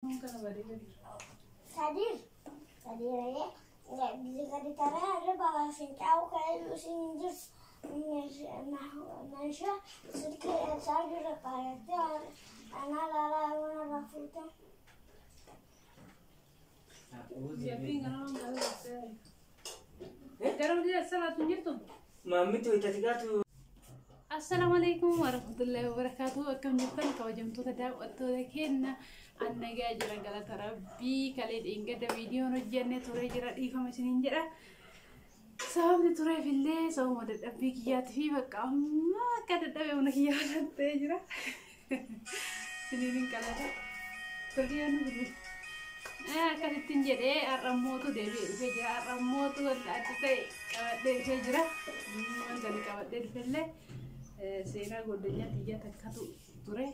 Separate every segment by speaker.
Speaker 1: Kadir, Kadir aja nggak bisa ditaruh ada bawa tahu kayak sinjir manusia sedikit saja kayak anak lala anak rafuta.
Speaker 2: Maammitu itti
Speaker 3: Assalaamu alaikum warahmatullahi wabarakatuh. Akkam jirtan kabajamtoota daawwattoota keenya annagaa jira galata rabbii kalee dheengadda viidiyoon hojjenne turee jira dhiifama isiniin jedha. Sababni tureef illee sababa dadhabbii kiyyaatii fi bakka amma akka dadhabee mana kiyyaa ta'ee jira. Isiniin hin qalata. Toliyaan bilbil. Akkasittiin jedhee har'ammootu deebi'ee dhufee jira. Har'ammootu wanta adda ta'e qabadhee dhufee jira. Wanta ani qabadhee dhufellee seenaa goddanyaa xiyyaa takkatu ture.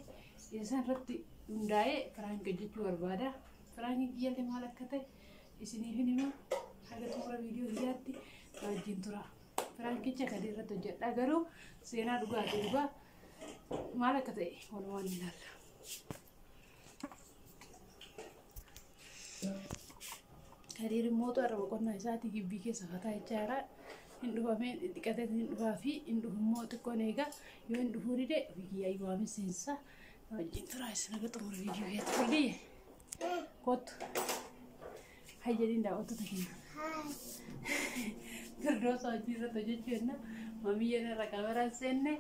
Speaker 3: Isaan irratti hundaa'ee prank hojjechuu barbaada. Prankiin kiyyaallee maal akka ta'e isiniif hima. Haga xumura viidiyoo kiyyaatti wajjin tura. Prankicha kan irratti hojjedha garuu seenaa dhugaatii dhugaa maal akka ta'e walumaan ilaalla. Kadiir immoo har'a boqonnaa isaatii gibbii keessa fataa jechaa jira. Hin dhufamee dhiqatee hin dhufaa fi hin dhufu immoo xiqqoon eega yoo hin dhufuu dide ofii kiyyaa waamee seensa. Wajjin turaa isin haga xumura viidiyoo keetti fuldiyye. Kottu. Hai jedhiin daawwattoota keenya. Firdoosa hojii irratti hojjechuu jenna. Mamiyyeen irra kaameraan seenne.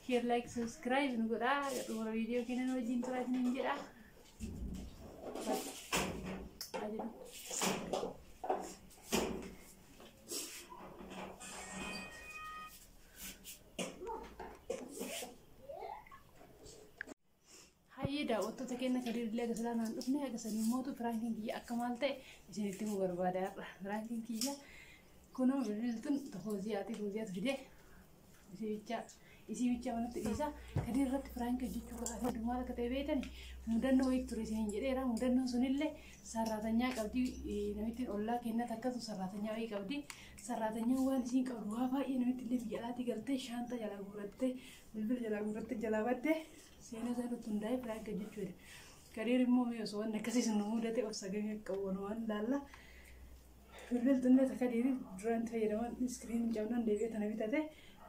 Speaker 3: Share like subscribe nu godhaa. Haga xumura viidiyoo keenya wajjin turaa isiniin jedha. Hai jedhu. Hayyee daawwattoota keenya Kadiirillee akka silaa naan dhufne akka sanii mootu prankiin kiyya akka maal ta'e isinitti himuu barbaada har'a. Prankiin kiyya kunoo bilbiltuun fooziyaati fooziyaatu fide isii bichaa manatti dhiisa. Kadiir irratti prank hojjechuu barbaadu maal akka ta'e beektani mudannoo wayii ture isiniin jedheera. Mudannoon sunillee sarraatanyaa qabdi namittiin ollaa kennat akkasuma sarraatanyaa wayii qabdi. Sarraatanyaan waan isiin qabdu waa baay'ee namitti illee biyya alaatii galtee shaantaa jalaa guurrattee bilbila jalaa guurrattee jalaa badde seenaa isaa irratti hundaa'ee prank hojjechuudha. Kadiir immoo mee osoo wanni akkasii sun nu mudate of sagamee akka walumaan ilaalla. Bilbiltuun illee takka dhiirri duraan itti fayyadaman iskiriin cabnaan deebi'ee tana bitate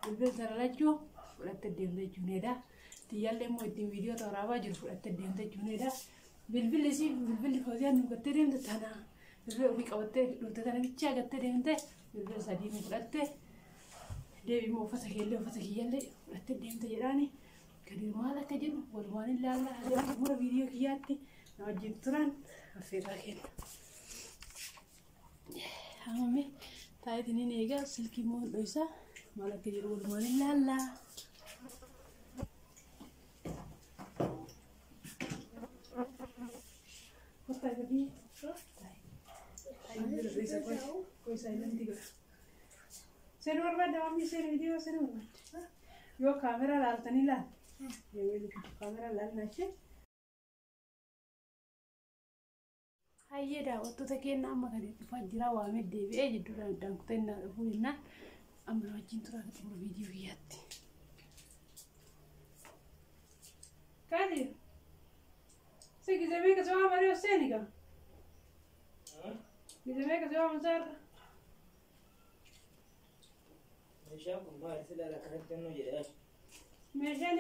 Speaker 3: bilbila tana lachuu fudhattee deemte jechuudha. Tiyyaallee immoo ittiin viidiyoo waraabaa jiru fudhattee deemte jechuudha. Bilbilli isii bilbilli fooziyaan nu gattee deemte tana bilbila ofii qabattee dhufte tana bichaa gattee deemte bilbila sadii nu fudhatte deebii immoo uffata keellee uffata kiyyaallee fudhattee deemte jedhaani. Kadiir maal akka jedhu walumaan ilaalla. Haga xumura viidiyoo kiyyaatti na wajjin turan affeerraa kenna. Haamame taayitiin hin eegaa silkii immoo hin dho'isaa maal akka jedhu walumaan ilaalla. Kottaa gadii. Taayi. Seenuu barbaadda maamii seenuu viidiyoo seenuu barbaadda. Yoo kaameraa laaltanii laal. Kaameraa laalna ishee. Hayyee daawwattoota keenya amma kan dhufaa jira waamee deebi'ee jidduudhaan addaan kutannaa dhufuu jennaan amma wajjin turaa xumura viidiyoo kiyyaatti. Kadir, si gisee meeqa si waama ree seeni gaa? Gisee meeqa si waama saarra?
Speaker 2: Meeshaan kun maal silaa akkanatti nu jedhaa.
Speaker 3: Meeshaan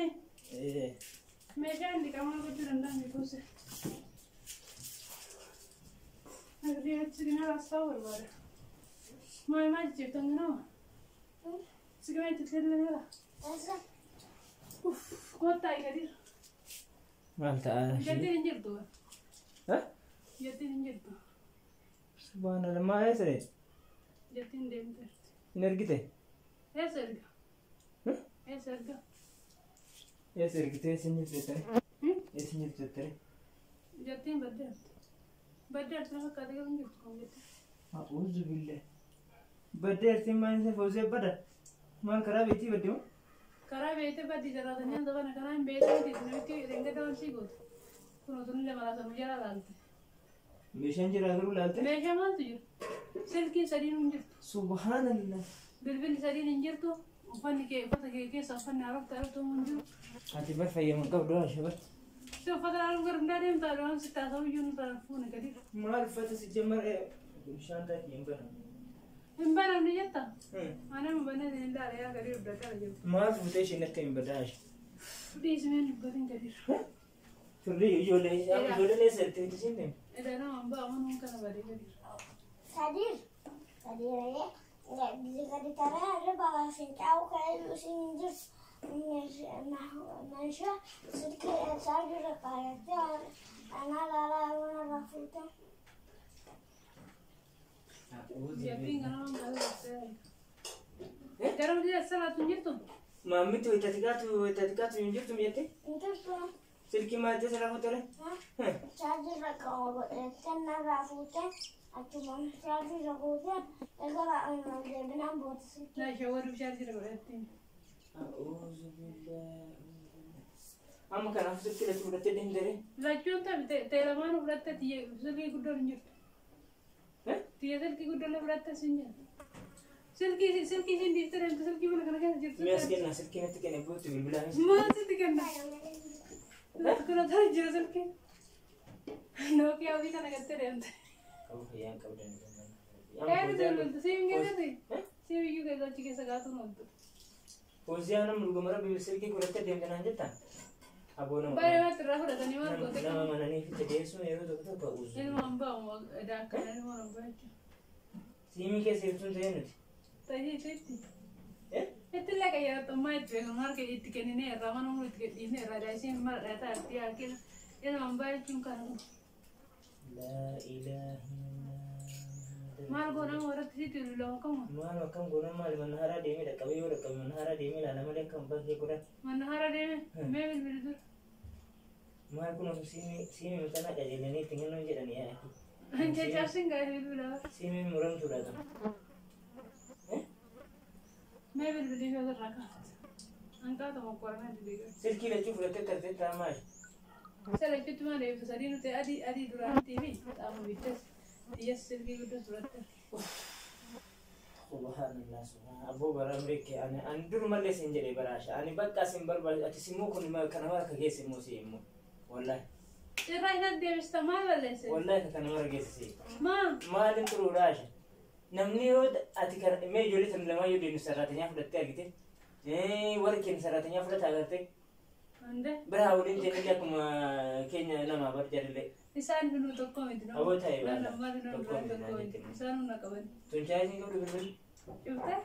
Speaker 3: meeshaan dhiqamaa gochuu danda'an beekuusa. Agarri signal haasa'uu barbaada. Maal maal jijjiirtan ganama? Signal jijjiirtan ganama? Uff, kottaa Kadir.
Speaker 2: Maal ta'a?
Speaker 3: Jaltiin hin jirtu. Jaltiin hin jirtu.
Speaker 2: Subhaanallah maal eessa ree?
Speaker 3: Jaltiin deemteerti.
Speaker 2: Hin ergite?
Speaker 3: Eessa erga? Eessa erga?
Speaker 2: Eessa ergite? Eessa hin jirtu jettani? Eessa hin jirtu jettani?
Speaker 3: Jaltiin baddeerti. Baddeerti lafa fakkaate garuu hin jirtu kan jette.
Speaker 2: A'uuzu billah. Baddeerti maal isa foosee bada? Maal karaa beektii badde moo?
Speaker 3: Karaa beektee baddi jaraatanii dabana karaa hin beekte miti namitti dheengadda waan sii goote. Kun otuun illee malaasanuu jala laalte.
Speaker 2: Meeshaan jira garuu laalte?
Speaker 3: Meeshaa maaltu jira? Silkiin sadiin hin jirtu.
Speaker 2: Subhaanallah.
Speaker 3: Bilbilli sadiin hin jirtu. Uffanni kee uffata kee keessa uffanni haarofti haaroftu hin jiru.
Speaker 2: Ati bar fayyama qabdu haa shabar.
Speaker 3: Ishee uffata ilaaluun gara hundaa deemtaa waan sitti haasa'u iyyuu nu ta'a fuune gadi.
Speaker 2: Maal uffata si jammar bishaan taakii hin banamu.
Speaker 3: Hin banamne jetta? Ana hin banne hin ilaale yaa gadi dubbataa jiru.
Speaker 2: Maal fuutee isheen akka hin badaashi?
Speaker 3: Dhiismeen dubbatin gadi.
Speaker 2: Turrii ijoollee ijoolleen eessa itti hojjechiin deemu?
Speaker 3: Edana waan ba'a manuun kana badee gadi.
Speaker 1: Kadir. Kadir aja nggak bisa ditaruh ada bawa sing tahu kayak sing jus manusia sedikit saja kayak anak lala anak rafuta.
Speaker 3: Jettiin kana waan ba'a. Garuu biyya salaatu hin jirtu?
Speaker 2: Maammitti wayita xiqqaatu hin jirtu jettee?
Speaker 1: Itu tuh.
Speaker 2: Silkii maal jettee sarara fuutee?
Speaker 1: Charger kenna rafuta achuma charger rafuta egaa deebinaan booda silkii.
Speaker 3: Laa shawwarri bishaan jira godhattiin.
Speaker 2: Amma kanaaf silkii lachuu fudhattee deemtee?
Speaker 3: Lachuun ta'e lamaan fudhatte tiyya silkii guddoon hin jirtu. Tiyya silkii guddoon fudhatte sin jira. Silkii silkii isin dhiiftee deemte silkii mana kana keessa jirtu.
Speaker 2: Mi'as kenna silkii natti kenne buutu bilbilaanis.
Speaker 3: Maal sitti kenna? Kuna tara jira silkii. Nookiyaa ofii kana gattee deemte.
Speaker 2: Qabu fayyaan qabdan.
Speaker 3: Eedu bilbiltu siim keessatti? Siim iyyuu keessa achi keessa gaatu nooltu.
Speaker 2: Fooziyaan nama dhuguma rabbi silkii godhattee deemte naan jettaa? Aboo nama.
Speaker 3: Baay'ee namatti irraa fudhatanii maal goote?
Speaker 2: Nama mananii fitte deessuun yeroo tokko tokko uzu.
Speaker 3: Ilmaan ba'u daakkana ilmaan hin bahu.
Speaker 2: Siimii keessa ibsuun ta'ee nuti.
Speaker 3: Ta'ee itti. Itti illee qayyaratummaa itti beekamu harka itti kenninee irraa mana umrii itti gadhiisnee irraa daa'isiin mara dhaataa itti yaakina ilmaan bahu jechuun kana.
Speaker 2: Laa ilaaha illallah.
Speaker 3: Maal goona warratti sitti lulama kama?
Speaker 2: Maal akkam goona maali mana haaraa deemee dhaqqabe yoo dhaqqabe mana haaraa deemee ilaala malee akkam bakkee godhan.
Speaker 3: Mana haaraa deeme mee bilbili dura.
Speaker 2: Maal kun osoo siimii siimii matanaa qajeelanii ittiin kennan jedhanii yaa.
Speaker 3: Caccabsin gaa'e bilbila.
Speaker 2: Siimiin muramtuudha kan.
Speaker 3: Mee bilbilii fi asirraa kaafte. Hanqaata mokkoramee didee.
Speaker 2: Silkii lachuu fudhattee tartee ta'a maali?
Speaker 3: Salachuutti maal eebbisu sadii nuti adii adii duraantii fi xaamu bittes xiyyeessa silkii guddoo fudhatte.
Speaker 2: Subhanallah subhanallah. Abboo baraan beeke ani ani durumallee siin jedhee baraasha ani bakka sin barbaadu ati simmoo kun kana mara ka geesse immoo si immoo wallahi.
Speaker 3: Irraa isa deebista maal balleesse?
Speaker 2: Wallahi kana mara geesse si.
Speaker 3: Maa?
Speaker 2: Maalin xuruudhaasha? Namni yoo ati kana mee ijoollee tan lamaa yoo deemnu sarraatanyaa fudhattee argite warri keenya sarraatanyaa fudhata agarte.
Speaker 3: Hande.
Speaker 2: Biraa waliin jennee akkuma keenya nama bar jarillee.
Speaker 3: Isaan nu tokko miti.
Speaker 2: Aboo ta'e baala.
Speaker 3: Maal nu
Speaker 2: Tokko miti
Speaker 3: tokko miti. Isaan nu qaban.
Speaker 2: Tuncaa isin qabdu bilbil.
Speaker 3: Cuftee?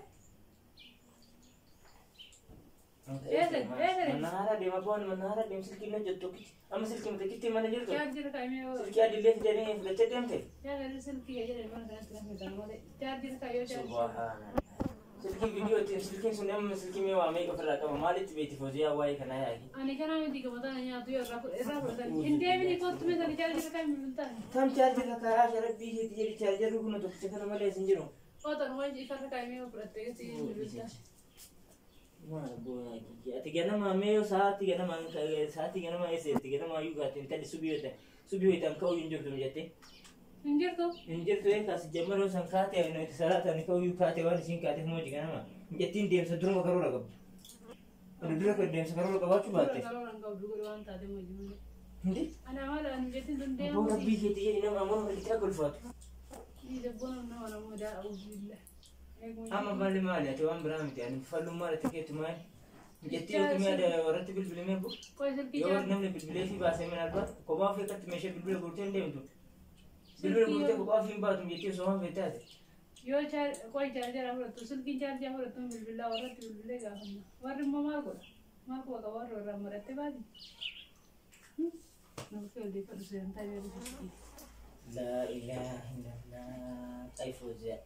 Speaker 3: Eessa? Eessa?
Speaker 2: Mana haaraa deema bu'aan mana haaraa deem silkii na jettu amma silkii mata mana jirtu.
Speaker 3: Chaarjira kaa'imee yoo.
Speaker 2: Silkii adiillee fidanii fudhattee deemte.
Speaker 3: Yaa silkii jedhee mana kanatti kan fidan malee. Chaarjira kaa'ee chaarjira.
Speaker 2: Subhanallah. Silkii viidiyootiin silkiin sun amma silkii mee waa meeqa ofirraa qaba maalitti beekti Fooziyaa waa'ee kanaa yaaki.
Speaker 3: Ani kana miti qabataan nyaatu yoo irraa fudhatan. Hin deebini kottu mee tani chaarjira kaa'imee bilbiltaan.
Speaker 2: Tam chaarjira karaa sharabbii isheetti jedhi chaarjarri kun tokkicha kana malee hin jiru.
Speaker 3: Ootan waan ifarra kaa'imee yoo fudhatte si bilbiltaan.
Speaker 2: Maal goonaa kiyya ati ganama mee yoo sa'aatii ganama eessa jirti ganama iyyuu gaatte intalli subii yoo ta'e subii ho'itan ka'uu hin jirtu jettee.
Speaker 3: Hin jirtu.
Speaker 2: Hin jirtu eekaas jammaroo san kaatee nuti salaatan ka'uu kaatee waan isiin kaateef moo ganama jettiin deemsa duruma karoora qabdu. Dura kan deemsa karoora qabaachuu baatte.
Speaker 3: Karoora hin qabdu godhe waan taate moo jiru.
Speaker 2: Hindi?
Speaker 3: Ana maal ani jettiin sun
Speaker 2: Abboo
Speaker 3: deemu.
Speaker 2: rabbii keetii jedhi nama ammoo harkisaa golfaatu.
Speaker 3: Ni dabboon nama nama daa auzubillah.
Speaker 2: Amma maali maali ati waan biraa miti ani fallummaa ati keetu maali? Jettii yookiin mi'a warratti bilbilimee bu.
Speaker 3: Qoy silkii
Speaker 2: Yoo
Speaker 3: chaarjira.
Speaker 2: namni bilbilee fi baasee mana albaa kophaa ofii akkatti meeshaa bilbila guurtee hin deemtu. Bilbila guurtee kophaa ofii hin baatu jettii osoo waan feete taate.
Speaker 3: Yoo qoy chaarjara fudhattu silkiin chaarjaa fudhattu bilbilaa warratti bilbilee gaafanna. Warri immoo maal godha? Maal quba qaba warri warraan marattee baati? Nuuf odeeffadhu sagantaa beeku silkii.
Speaker 2: Laa ilaaha illallah. Ay Fooziyaa.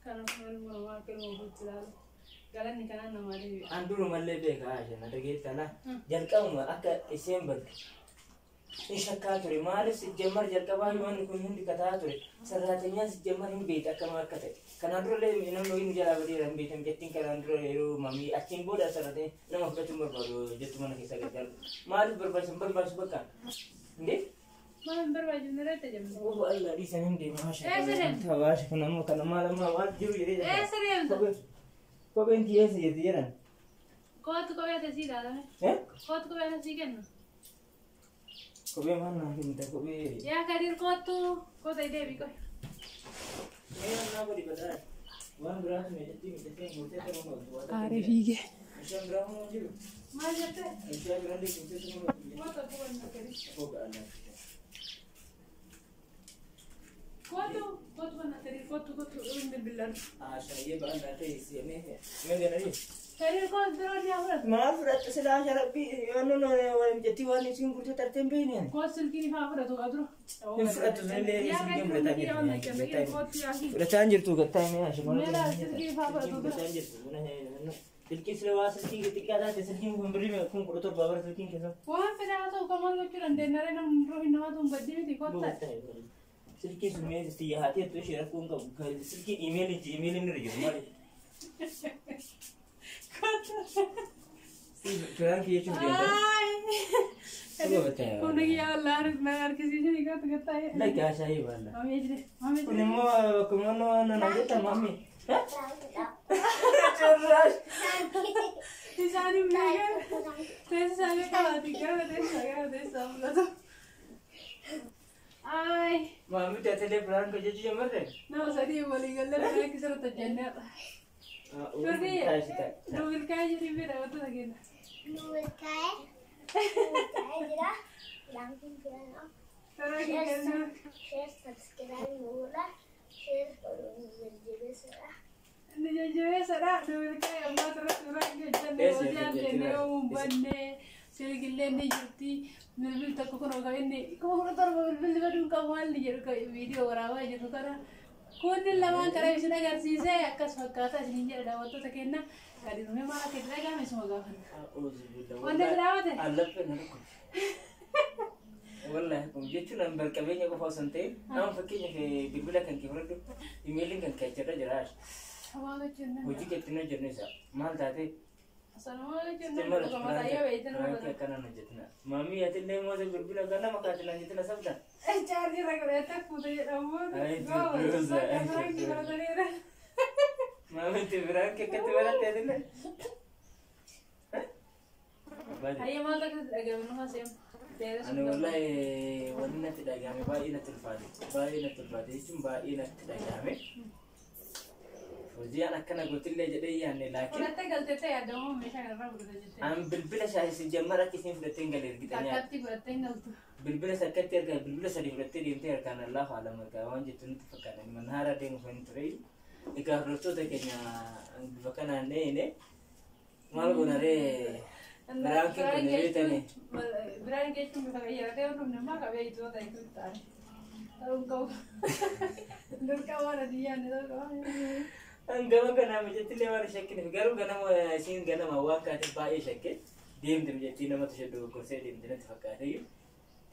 Speaker 3: Kanaaf maal maal kennu ofitti ilaalu. Galanni kanaan namaa deebi'a.
Speaker 2: An durumallee beeka haasha na dhageetta la. Jalqabuma akka isheen baddu. Ni shakkaa ture maaliif sijjammar jalqabaa wanni kun hundi kataa ture sarraatanyaan sijjammar hin beektu akkama akka ta'e. Kanaan durallee namni wayii nu jalaa badeera hin beektan jettiin kanaan dura yeroo mamii achiin booda sarraatanii nama fudhachuu hin barbaadu jettu mana keessa gargaaru. Maaliif barbaachisan barbaachisu bakka? Indee?
Speaker 3: Maal hin barbaachifne irratti jabna.
Speaker 2: Obbo Allah dhiisan hin deema haasha.
Speaker 3: Eessa deemta?
Speaker 2: Haasha kana ammoo kana maal ammaa maal jiru jedhee.
Speaker 3: Eessa deemta?
Speaker 2: Kopheen kiyyeessa jetti jedhan.
Speaker 3: Kootu kophee asii ilaalame. Kootu kophee asii kennu.
Speaker 2: Kophee maal naa kennita kophee?
Speaker 3: Yaa Kadir kootu koota deebii qoy.
Speaker 2: Mee naa godhi badhaa. Waan biraatu meeshaatti mijattee guutee ta'uu qabdu.
Speaker 3: Aaree fiigee.
Speaker 2: Meeshaan biraa humna jiru.
Speaker 3: Maal jettee?
Speaker 2: Meeshaa biraallee guutee ta'uu qabdu.
Speaker 3: Kootu akkuma hin Kadir.
Speaker 2: Kootu alaa.
Speaker 3: Kootu kootu mana Kadir kootu kootu hin bilbilan.
Speaker 2: Ashaayee ba'aa ta'e seenee mee ganari.
Speaker 3: Kadir kootu biroo ni afuratu.
Speaker 2: Maal fudhatte silaa sharabbii yoo jettii waan isiin guutee tartee hin beekne.
Speaker 3: Kootu silkiin ifaa fudhatu qabdu.
Speaker 2: Hin fudhattu sunillee
Speaker 3: Yaa
Speaker 2: silkiin
Speaker 3: Kadir
Speaker 2: fudhataa
Speaker 3: kun
Speaker 2: jirtu.
Speaker 3: biyya waan kootu yaa
Speaker 2: Fudhataa hin jirtu gattaa himee ashamaa.
Speaker 3: Meelaa silkii ifaa fudhatu
Speaker 2: Fudhataa hin jirtu. Silkii sila waa silkii xiqqaa taate silkiin kun birrii kun 17 bara silkiin keessa.
Speaker 3: Waan fedhaa haa ta'u kan maal gochuu dandeenya ree namni ruuhi namaatu hin baddi miti kootta.
Speaker 2: Silkii sun mee itti haatee tu ishee rakkoo hin qabu. Silkii iimeelii iimeeliin irra jiru maali? Firaankii jechuun deemta.
Speaker 3: Kun kiyyaa wallaahi na harkisiisanii kootu gattaa.
Speaker 2: Lakki haasa'ee baala.
Speaker 3: Maamee jire maamee
Speaker 2: Kun
Speaker 3: jire.
Speaker 2: immoo akkuma nama jetta maamii. Cirraash.
Speaker 3: Isaanii beekan teessoo isaanii qabaati gara teessoo gara teessoo mul'atu. Ay
Speaker 2: Maamii taatelee firaankii hojjechuu jalqabde?
Speaker 3: nama sadii walii galee firaankii sirriitti hojjenneerra. Firri dubilkaa jirii fi daawwattoota keenya.
Speaker 1: Nu milkaa'ee. Milkaa'ee jira. Laankiin filanaa.
Speaker 3: Firaankii kennu.
Speaker 1: Share subscribe godhaa. Share godhuun jajjabeessadha.
Speaker 3: Inni jajjabeessadha. Dubilkaa ammaa irratti firaankii hojjenne
Speaker 2: Eessa
Speaker 3: hojii
Speaker 2: hojjechuu
Speaker 3: hojjenne hin banne silkillee ni jirti. Bilbil tokko kun ogaa inni 17,000 bilbilli baduu hin qabu haalli jedhu viidiyoo waraabaa jirru kana. Kunni lamaan karaa isin agarsiisee akkas fakkaata isiniin jedha daawwattoota keenya. Gadi dhumee maal akka itti dhagahame isuma gaafanna. Wanti biraa
Speaker 2: Allaffee na dhukkube. Wallahi kun jechuun an barqabeenya qofa osoo hin ta'in nama fakkeenyaaf bilbila kan kee fudhadhu imeeliin kan kee achirra jira.
Speaker 3: Hamaa gochuun nan
Speaker 2: Hojii keetti hin hojjennu isa maal taate
Speaker 3: Sanuma gochuun nan dhugama taa'ee beeytan
Speaker 2: Firankii akkanaan hojjetina. Maamii atillee moosa bilbila kan nama kaatinaan hojjetina sabda.
Speaker 3: Chaarjii irra godhatee fuute jedhamu.
Speaker 2: Ay, jirruusa, ay,
Speaker 3: Firankii barataniira.
Speaker 2: Maamii firankii akkatti baratte atillee.
Speaker 3: Hayyee maal akka itti dhagahame nu haasa'e.
Speaker 2: Ani wallahi wanni natti dhagahame baay'ee natti ulfaate. Baay'ee natti ulfaate jechuun baay'ee natti dhagahame. Hojii an akkana gootillee jedhee yaanne laakiin
Speaker 3: Fudhattee galteettee yaadamu meeshaa kanarraa fudhate jettee.
Speaker 2: an bilbila shaayisi jammar akka isin fudhattee hin galle ergitanii
Speaker 3: Takkatti fudhattee hin galtu.
Speaker 2: bilbila sakkatti erga bilbila sadii fudhattee deemtee harkaan allaahu alam argaa waan jettu nutti fakkaata mana haaraa deemu kan ture. Egaa hordoftoota keenya bifa kanaan dheeyne maal goonaree Biraankiin kun beektanii.
Speaker 3: Biraan jechuun bifa qayyaratee yoo dhufne immoo qabee itoo ta'e tun taane. Ta'uun qabu. Dirqama waan adii yaadne ta'uu qaba.
Speaker 2: Gama kanaa mijattillee waan shakkiniif garuu ganama isiin ganama waan kaateef baay'ee shakke deemte mijattii namatu ishee dogoggoree deemte natti fakkaate.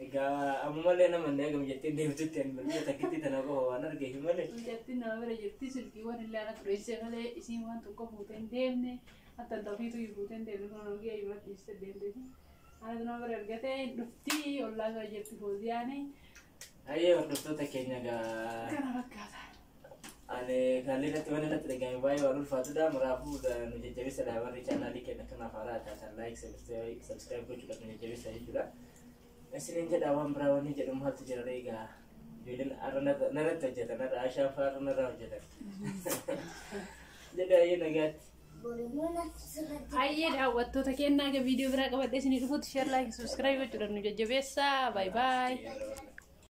Speaker 2: Egaa ammallee nama inni eega mijattiin deemtutti ani bilbila takkitti tana qofa waan argeef malee.
Speaker 3: Mijattiin nama bira jirti silkiiwwan illee ana xureessee malee isiin waan tokko fuutee hin deemne hatta ofiitu fuutee hin deemne kun hogee bira dhiistee deemteeti. Ana nama bira argatee dhuftii ollaa bira jirti fooziyaanii
Speaker 2: Hayyee hordoftoota keenya egaa
Speaker 3: kana fakkaata.
Speaker 2: ani kallee natti waan natti dhagahame baay'ee waan ulfaatudha. Muraafuu nu jajjabeessadha warri chaanaalii keenya kanaaf haaraa taatan like subscribe gochuudhaan nu jajjabeessa jechuudha. Isiniin jedha waan biraa wanni jedhu maaltu jira ree egaa ijoolleen har'a narratti hojjetan har'a Ashaan fa'aa har'a narraa hojjetan. Jedha hayyee nagaatti.
Speaker 1: Borimuu natti sirratti.
Speaker 3: Hayyee daawwattoota keenyaa egaa viidiyoo biraa qabadhee isinii dhufuutti share like subscribe gochuudhaan nu jajjabeessaa. Bye bye.